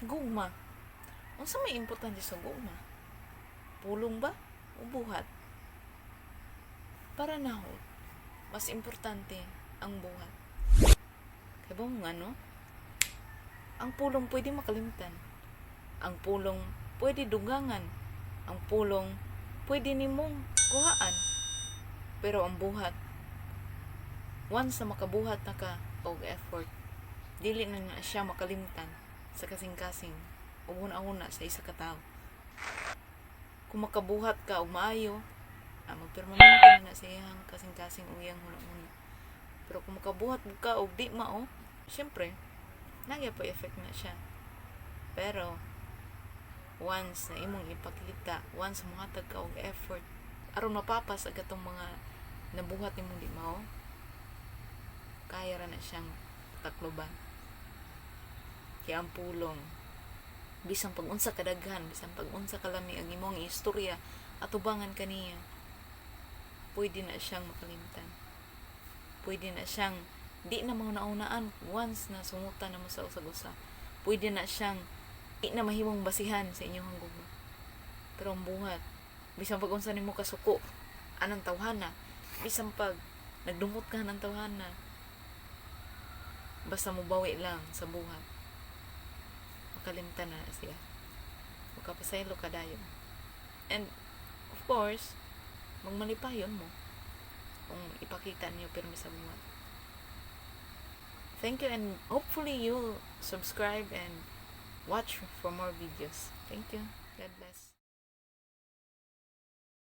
Gugma. Unsa may importante sa gugma? Pulong ba o buhat? Para nako, mas importante ang buhat. Kay ba mo ano? Ang pulong pwede makalimtan. Ang pulong pwede dugangan. Ang pulong pwede nimong kuhaan. Pero ang buhat, once na makabuhat na ka og effort, dili na na siya makalimtan sa kasing-kasing o una-una sa isa ka tawo. Kung makabuhat ka og maayo, magpermanente na na sa iyang kasing-kasing o iyang huna-huna. Pero kung makabuhat ka og di mao, syempre, nagya po effect na siya. Pero, once na imong ipakita, once muhatag ka og effort, aron mapapas ang katong mga nabuhat nimong di mao, kaya ra na siyang takloban. Kaya ang pulong, bisan pag unsa kadaghan, bisan pag unsa kalami ang imong istorya atubangan kaniya, pwede na siyang makalimtan. Pwede na siyang di na mahuna-hunaan once na sungutan na mo sa usag-usa. Pwede na siyang di na mahimong basihan sa inyong gugma. Pero ang buhat, bisan pag unsa nimo kasuko anang tawhana, bisan pag nagdumot ka ng tawhana, basta mobawi lang sa buhat, makalimtan na na siya. Makapasaylo ka dayon. And, of course, magmalipayon mo kung ipakita niyo pirmi sa buhat. Thank you, and hopefully you'll subscribe and watch for more videos. Thank you. God bless.